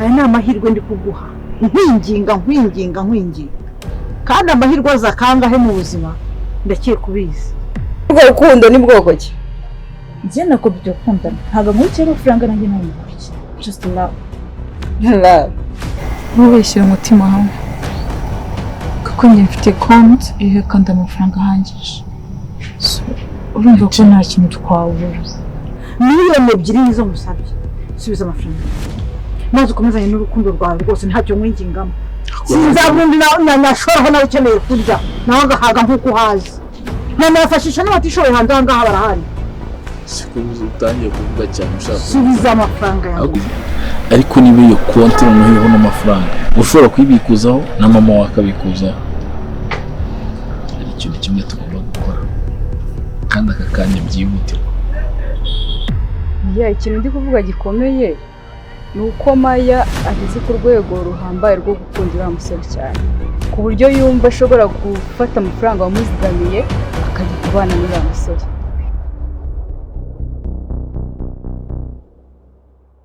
Aya ni amahirwe ndi kuguha, nkwinginga, nkwinginga, nkwinginga. Kandi amahirwe aza kangahe mu buzima? Ndakeka ubizi. Urwo rukundo ni bwoko ki? Njye nakubye gukundana, ntabwo nkurikira amafaranga, nanjye ntabwo nkurikira, just love. Love. Ntubeshyire umutima hamwe, kuko njye mfite konti iriho kandi amafaranga ahagije. So, urumva ko nta kintu twabura. 2 miliyoni nizo musabye. Subiza amafaranga maze ukomezanye n'urukundo rwawe rwose. Ntacyo nkwingingamo, sinzabundi nashoraho nawe ukeneye kurya, nawe agahaga nk'uko uhazi. Nanafashisha n'abatishoboye hanze aha ngaha barahari. Siko utangiye kuvuga cyane ushaka. Subiza amafaranga yanjye. Ariko niba iyo konti noneho iriho n'amafaranga ushobora kuyibikuzaho na mama wawe akabikuzaho, hari ikintu kimwe tugomba gukora kandi aka kanya byihutirwa. Ya, ikintu ndi kuvuga gikomeye ni uko Maya ageze ku rwego ruhambaye rwo gukunda uriya musore cyane, ku buryo yumva ashobora gufata amafaranga wamuzigamiye akajya kubana n'uriya musore.